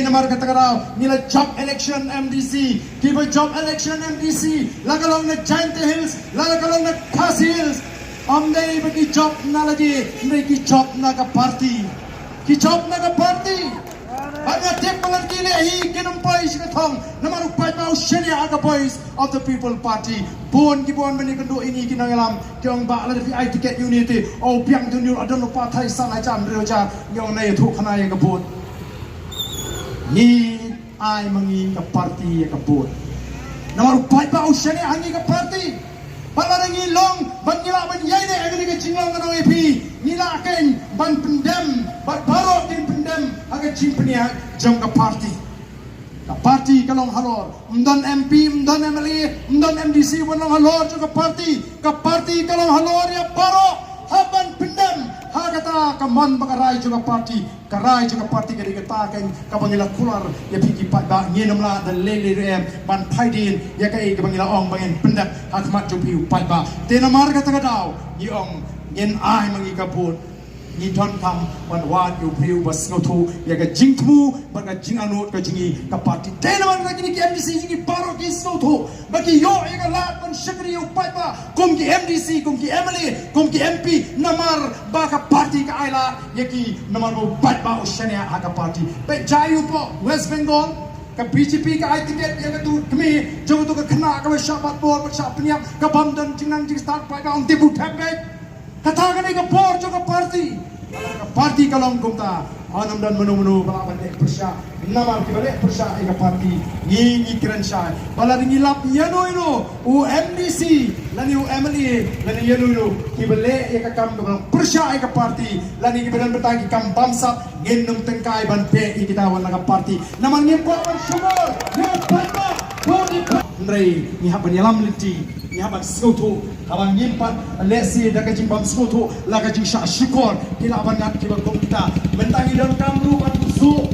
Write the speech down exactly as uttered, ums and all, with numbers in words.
Namar kata ka daw ngi la jop election M D C, kiba jop election M D C la ka long na Jaintia Hills, la ka long na Khasi Hills. Ym dei ba ki jop na lade, hynrei ki jop na ka party. Ki jop na ka party. Bad nga tip ba lada ki leh hi kin ym poi sha ka thong, namar u paidbah u shaniah ha ka Voice of the People Party. Bun ki bun ban ïakynduh ïa ngi ki nongïalam, ki ong, bah, lada phi ai tiket ïa une te, u biang dun ïa u, la don u pathai san hajar hynriew hajar. Ngi ong, na ïathuh khana ïa ka vote. Ngi ai ma ngi ka party ïa ka vote. Namar u paidbah u shaniah ha ngi ka party. Bad lada ngi long ban, ngi lah ban ïaineh ha kane ka jinglong, ngan ong ïa phi, ngi lah keiñ ban pyndem, bad baroh kin pyndem ha ka jingpynïaid jong ka party. Ka party ka long halor. Ym don M P, ym don M L A, ym don M D C ban long halor jong ka party. Ka party ka long halor ïa baroh, hap ban pyndem ha kata ka mon bad ka rai jong ka party. Ka rai jong ka party ka dei kata keiñ kaba ngi la kular ïa phi ki paidbah. Ngin ym lah da lei lei ruh em ban phai dien ïa kaei kaba ngi la ong ba ngin pyndep ha khmat jong phi u paidbah. Te namar kata ka daw ngi ong, ngin ai ma ngi ka vote. Ngi donkam ban wad ïa u briew ba sngewthuh ïa ka jingthmu bad ka jingangnud ka jong ngi ka party. Te namar kata kine ki M D C jong ngi baroh ki sngewthuh ba ki ïoh ïa ka lad ban shakri ïa u paidbah kum ki M D C, kum ki M L A, kum ki M P, namar ba ka party ka ai lad ïa ki, namar ba u paidbah u shaniah ha ka party. Peit, jia ïa u pok West Bengal, ka B J P ka ai tiket ïa katu ka kmie jong katu ka khynnah kaba shah bat bor, ba shah pynïap, ka bym don jingnang jingstad, paidbah ong, tip u thep beit. Kata ka dei ka bor jong ka party. Ka party ka long kumta. Ym don mano mano ba lah ban leh pyrshah. Namar kiba leh pyrshah ïa ka party, ngi, ngi kren shai. Ba lada ngi lap ïano ïano u M D C lane u M L A lane ïano ïano kiba leh ïa ka kam kaba long pyrshah ïa ka party lane kiba don bynta ki kam bamsap, ngin ym tyngkai ban beh ïa kita wan na ka party. Namar ngim kwah ban shukor ïa u paidbah. Hynrei ngi hap ban ïalam lynti, ngi hap ban sngewthuh. Haba ngim pat lehse da ka jingbym sngewthuh, la ka jingshah shukor, ki lah ban ngat kiba kum kita. Mynta ngi donkam ruh ban buh